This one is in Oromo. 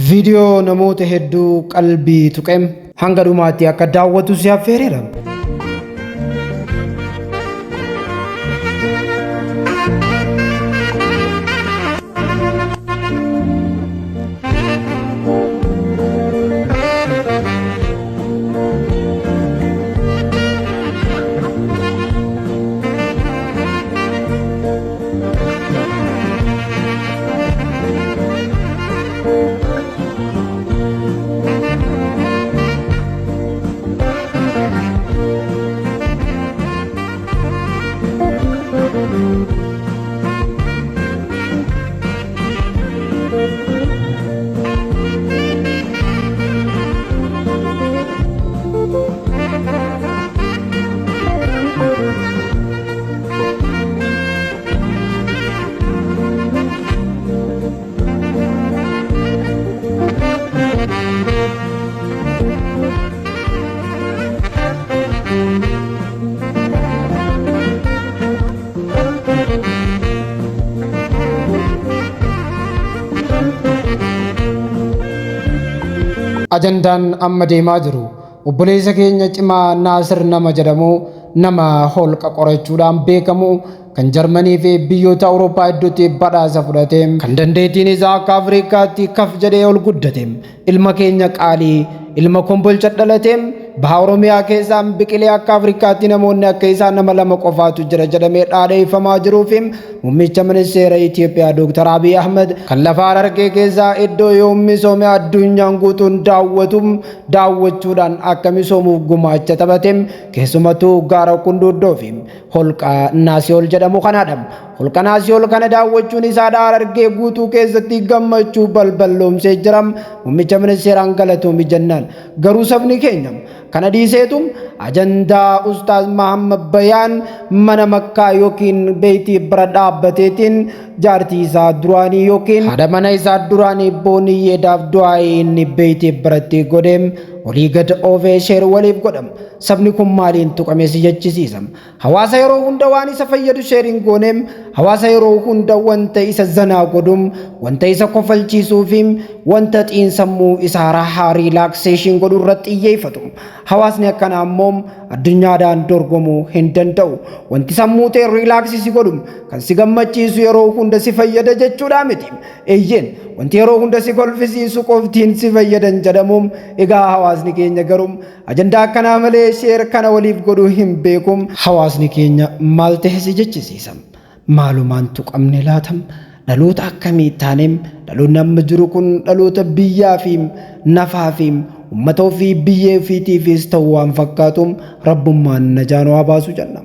Viidiyoo namoota hedduu qalbii tuqe hanga dhumaatti akka daawwatu si affeereera. Ajandaan amma deemaa jiru obboleessa keenya cimaa Naasir nama jedhamu, nama holqa qorachuudhaan beekamu, kan Jarmanii fi biyyoota Awurooppaa hedduutti badhaasa fudhate, kan dandeettiin isaa akka Afrikaatti kaf jedhee ol guddate, ilma keenya qaalii, ilma Kombolcha dhalate, baha Oromiyaa keessaan biqilee akka Afrikaatti namoonni akka isaa nama lama qofaatu jira jedhamee dhaadheeffamaa jiruu fi muummicha ministeera Itoophiyaa Dr. Abiy Ahmed kan lafa Harargee keessaa iddoo yoo misoome addunyaan guutuun daawwatu daawwachuudhaan akka misoomuuf gumaacha taphate, keessumattuu gaara Kunduuddoo fi holqa Naasiyool jedhamu kanaadha. Holqa Naasiyool kana daawwachuun isaa Harargee guutuu keessatti gammachuu balballoomsee jira. Muummicha ministeeraan galatoomi jennaan. Garuu sabni keenya kana dhiiseetu ajandaa Ustaaz Mahammad Bayaan mana Makkaa yookiin beeytii bira dhaabbateetiin jaartii isaa duraanii yookiin haadha mana isaa duraanii Booniyyeedhaaf du'aa'ii inni beeytii biratti godhe olii gad oofee sheer waliif godham. Sabni kun maaliin tuqame si jechisiisa. Hawaasa yeroo hunda waan isa fayyadu sheer hin gooneem, hawaasa yeroo hunda wanta isa zanaa godhum, wanta isa kofalchiisuu fi wanta xiinsammuu isaa rahaa relaxation godhu irratti xiyyeeffatu. Hawaasni akkanaa immoo addunyaadhaan dorgomuu hin danda'u. Wanti sammuu ta'e relax si godhu, kan si gammachiisu yeroo hunda si fayyada jechuudhaa miti. Eeyyeen, wanti yeroo hunda si kolfisiisu qoftiin si fayyadan jedhamu. Egaa hawaasni keenya garuu ajandaa akkanaa malee sheer kana waliif godhuu hin beeku. Hawaasni keenya maal ta'e si jechisiisa? Maalumaan tuqamne laatam? Dhaloota akkamii taaneem? Dhaloonni amma jiru kun dhaloota biyyaa fi nafaa fi uummata ofii biyyee ofiitiifis ta'u waan fakkaatu, rabbummaan najaa nu haa baasu jenna.